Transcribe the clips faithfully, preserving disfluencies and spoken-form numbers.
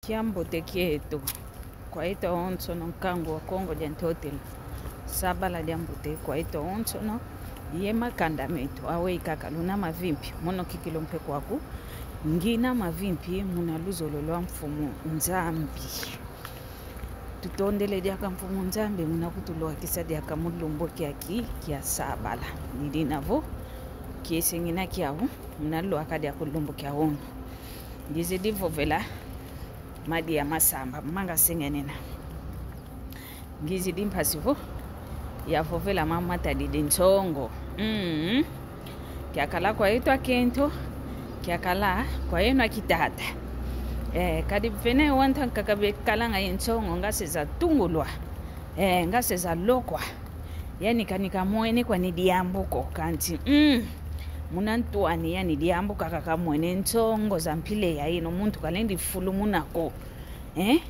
Kiambote kieto kwa eto awonsono, nkangu wa Kongo dia Ntotela. Sabala diambote kwa eto awonsono, ye makanda meto. Aweyi kaka luna mavimpi, mono kikilu mpe kwaku. Ngina mavimpi muna luzolo lwa Mfumu Nzambi. Tutondele diaka Mfumu Nzambi muna kutulwakisa diaka mu lumbu kiaki kia sabala. Ni dina vo kiese ngina kiau muna lwaka diaka lumbu kia wunu. Ngizidi vovela madia masamba manga sengenena. Ngizidi mpasi vo ya vovela mama matadidi nsongo. Mm. Kiakala kwa eto akento, kiakala kwa eno akitata. Eh, kadi vene wantu ankaka bekalanga ye nsongo nga se zatungulwa, eh, nga se zalokwa. Yani kani kamwene kwani diambu ko, kanti, mm, muna ntu ani yani diambu kaka kamwene, nsongo za mpila ya ino muntu kalendi fulumuna ko. Eh?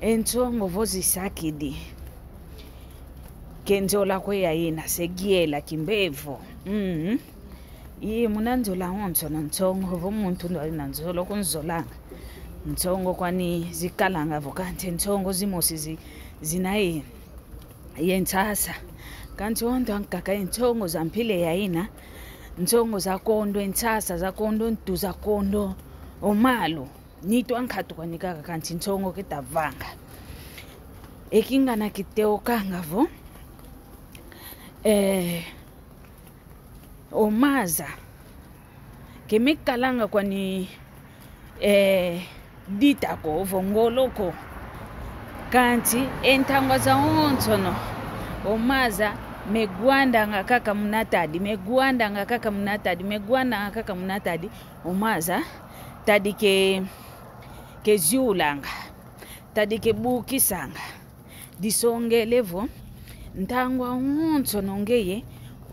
E nsongo vo zisakidi. Ke nzola kwe ya ina, se giela kimbevo. Mm. Iye muna nzola awonsono, nsongo vo muntu ndo ali na nzola kunzolanga. Nsongo kwani zikalanga vo, kanti nsongo zimosi zi-, zina ye, ye nsasa. Kanti wantu ankaka e nsongo za mpila ya ina, nsongo za kondo e nsasa, za kondo ntu, za kondo o malu. Nitu ankatu kwani kaka, kanti nsongo ke tavanga. E kingana kiteokanga vo, eh, o maza ke mekalanga kwani, eh, dita ko, vo ngolo ko. Kanti e ntangwa zawonsono, o maza megwandanga kaka muna tadi, megwandanga kaka muna tadi, megwandanga kaka muna tadi. O maza tadi ke, ke ziulanga, tadi ke bukisanga. Disongele vo ntangwa awonsono ngeye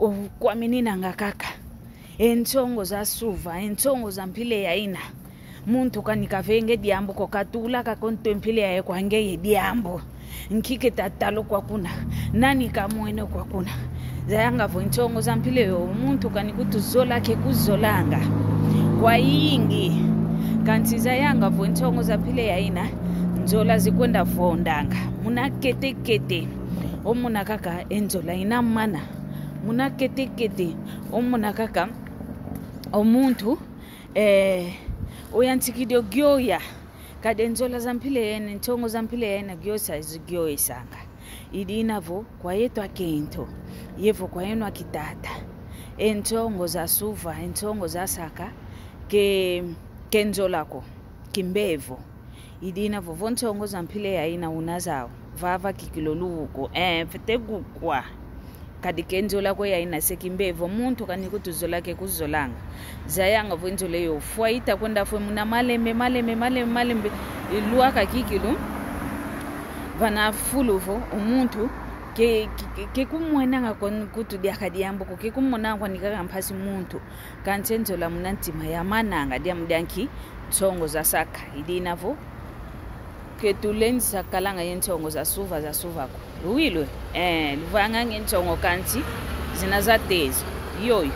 okwaminanga kaka e nsongo za suva, e nsongo za mpila ya ina. Muntu kani kavenge diambu ko, katula kaka o ntu e mpila yaye kwa ngeye diambu. Nki ke tatala kwa kuna? Nani kamwene kwa kuna? Zayanga vo e nsongo za mpila yo, muntu kani kutuzola ke kuzolanga kwa yingi. Kanti zayanga vo e nsongo za mpila ya ina, nzola zikwenda vondanga. Muna kete-kete omona kaka e nzola ina mana. Muna kete-kete omona kaka o muntu, eh, oyantikidi o gioya. Kadi e nzola za mpila ya ina, e nsongo za mpila ya ina, giosa zigioesanga. I dina vo kwa yeto akento, ye vo kwa yeno akitata, e nsongo za suva, e nsongo za saka, ke, ke nzola ko, kimbevo. I dina vo, vo nsongo za mpila ya ina una zau, vava kikilu luko, eh, fete gukwa. Kadi ke nzola ko ya ina, se kimbevo, muntu kani kutuzola ke kuzolanga. Zayanga vo e nzola yo fwa ita kwenda fwe muna malembe, malembe, malembe, malembe. Ilwaka kikilu. Vana fulu vo o muntu ke, ke, ke, ke kumwenanga kwani kutu diaka diambu ko, ke kumonanga kwani kaka mpasi muntu. Kansi e nzola muna ntima yamananga diambu dia nki? Nsongo za saka. I dina vo ke tulendi sakalanga ye nsongo za suva, za suva ko. Luwilwe? Eh, luvanganga e nsongo kansi zina za tezo. Yoyo.